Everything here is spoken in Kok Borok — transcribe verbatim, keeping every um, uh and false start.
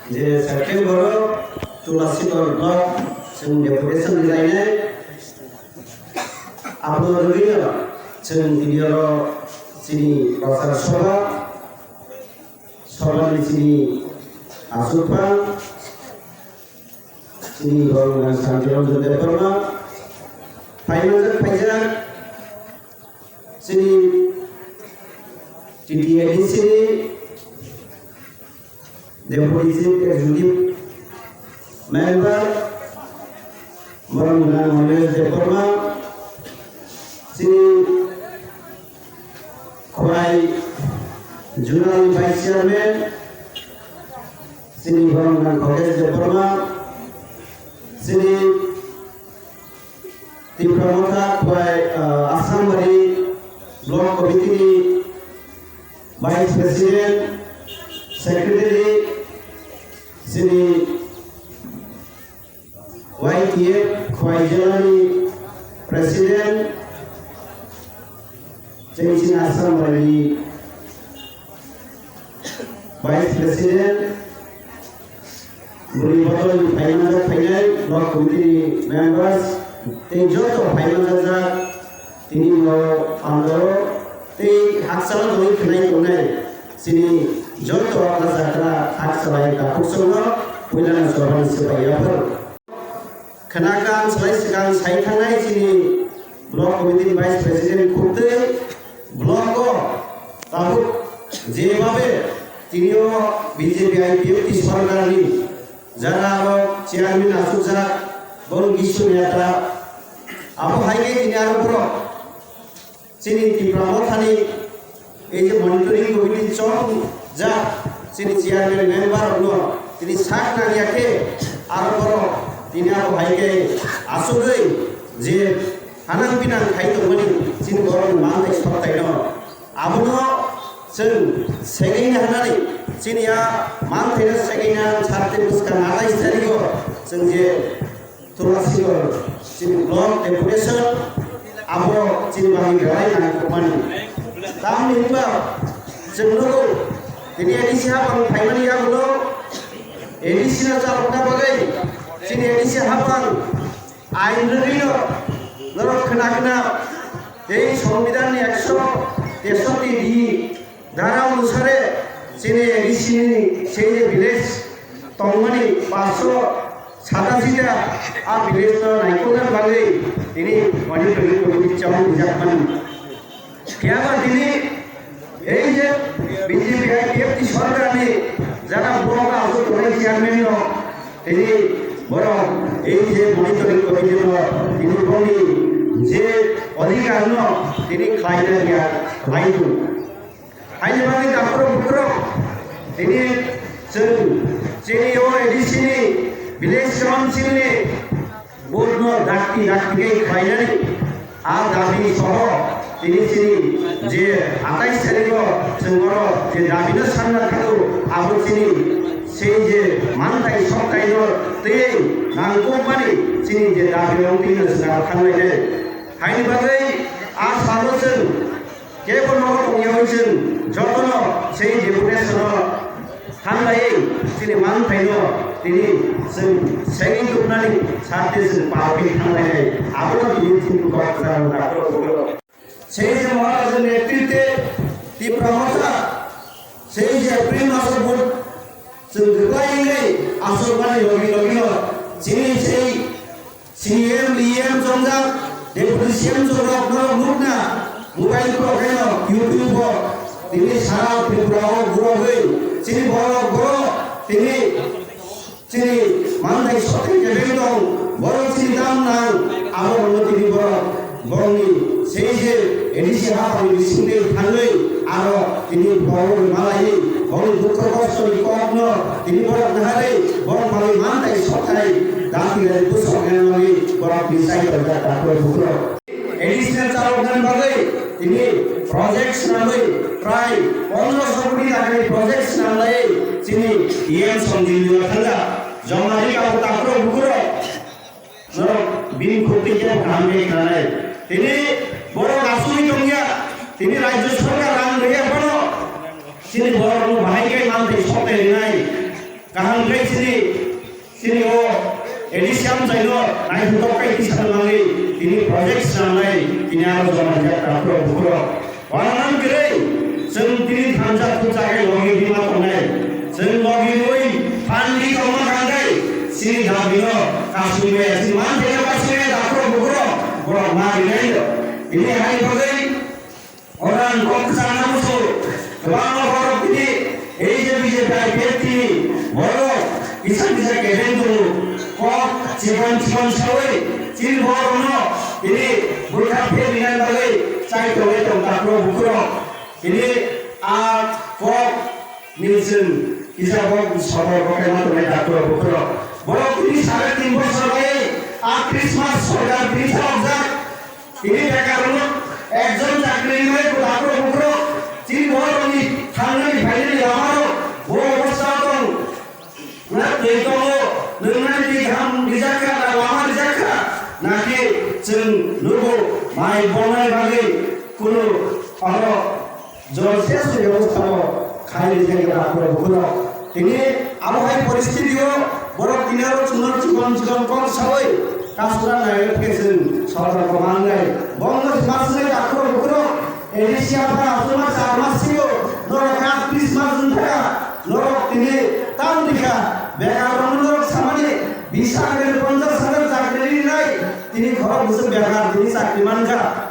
Je September o Tulasikor block chwng deputation rilainai, abo rwgwino chwng tini oro chini prachar sabha, sabhani chini achukphang, chini borok Santiranjan Debbarma, phaimajak phaijak, chini T T A D C ni Deputy Chief Executive Member, borok wngkha Manish Debbarma, chini Khwai Zonal Vice Chairman, chini borok wngkha Khokesh Debbarma, chini Tipra Motha Khwai, ah, Assam Bari Block Committee ni Vice President, Secretary, chini Y T F Khwai Jela ni President, chini chini Assam Bari ni Vice President, bwrwi bodolni phaimani phainai block committee ni members tei joto phaimani jak tini no pandoro tei hakchalo tongwi khwnai tongnai chini joto rajakra hakchalai takhuk songno puilano chobani swbai yaphar. Khwnakan salai swkang sai thangnai chini block committee ni vice president khuk twi block o tabuk jebabe tini o B J P I P F T sorkar ni jara aro chairman achukjak borok bisu neta abo hai khe tini aro borok Chini Tipra Mothani ei je monitoring committee chongjak chini chairman member rokno tini sak nangya khe aro borok tini abo hai khe asugwi je hanang binang khai tongmani chini borokni manthai soktaino abono chwng segwina hwnani chini a manthaino segwina sarte bwskang atais tarigo chwng je Turasikor chini block deputation abo chini bagwi belai nangkukmani. Tamni hwnba chwng nugo tini A D C hapang phaimani yagulo A D C no chalokna bagwi chini A D C hapang ain rwgwino norok khna khna tei Songbidanni ekso tesotti D dhara onusare chini A D C ni sei je village tongmani paanch sho satasi ta a village no naikokna bagwi tini monitoring committee chong rijak mani. Phiya ba tini ei je B J P I P F T sorkar ni jara block aswk tongnai chairman no tini borok ei je monitoring committee no tini boni je adhikar no tini khlaina riya khlai tong. Haini bagwi takhurok bukhurok tini chwng chini o A D C ni village council ni board no dakti dakti khe khlainani a dabi soho tini chini je atais tarikh o chwng oro je dabi no sanna thango abo chini sei je manthai soktai no tei nangkukmani chini je dabi rok tini no chwng aro thanglainai. Haini bagwi a salo chwng Kebo nogo tongyawi chwng jotono sei deputation-o thanglaiwi chini manthaino tini chwng segwi tubunani sakhe chwng palpi thanglainai. Abono tini chini kok kwcharo dakhoro. Sei je Maharaj ni netritwe Tipra Motha sei je April maso vote chwng kwplai wngwi aswk mani logi logino chini sei C M, E M chongjak, Deputy C M chongjak, norok nukna, mobile phoro khaino, YouTube o, tini sara Tripura o gurogwi, chini borok, borok, tini, chini manthai sothai kebeng tong, borok chini dam nang, abo rokno tini borok, borokni sei je A D C haphangni bisingtwi thangwi, aro tini borok malaiwi, borokni dukho kostoni kokno, tini borok naharwi, borok manwi manthai sothai, Dati gari busok nang nangwi borok ni side o jak takhro bukhro. Additional chalok nang bagwi tini project swnamwi prai pondroso koti takani project swnamlai chini E M Sanjay Jua thangkha. Jomari kabo takhro bukhro. Norok bini khukti khe kaham khe khnanai. Tini borok asugwi tongya. Tini Rajya Sarkar rang rwya phano chini borokno bahai khe manthai sothai rwnai. Kaham khe chini, chini o A D C amchaino naithotok khe tisa manwi tini project swnamnai tini aro joma rijak takhurok bukhurok. Wanang kwrwi chwng tini thamsa thuksa khe logi rima tongnai. Chwng logi rwi phan di tongma khangai chini dabino kasumaya, chini manthai kasumaya takhurok bukhurok borok ma rinai. Tini hai bagwi Oro ang kok kwchangna muchungo, kwbangma borok tini ei je B J P I P F T ni borok kisa kisa kebeng tongo, kok chikon chikon sawi chini borokno tini bwkha phirina bagwi chai tongwi tong takhurok bukhurok. Tini a kok ni chwng kisa bok sodor bokhe ma tongnai takhurok bukhurok. Borok tini sare tin bosor bai a Christmas sorkar tini salokjak. Tini bekarrokno ekjon chakri rinai takhurok bukhurok, chini borokni thangnani phainani lamarok bo obostha tong. Na twi tongo, nwngnani twi kaham rijakkha, na lama rijakkha, naki chwng nugo mai bongnani bagwi kunu oro Jol sesni bebostha bo khai rijak ya takhurok bukhurok. Tini abo hai poristiti o borok tini aro chwngno chikon chikon kok sawi kasura nai khe chwng sotorko mangnai. Bongno sima swnai takhurok bukhurok. A D C aphar aswma char mas sio norok kha Christmas wng kha norok tini tang rikha. Bekar rokno norok samani bisa hajar ponchas hajar chakri rinai tini khorok bwswk bekar tini chakri mankha.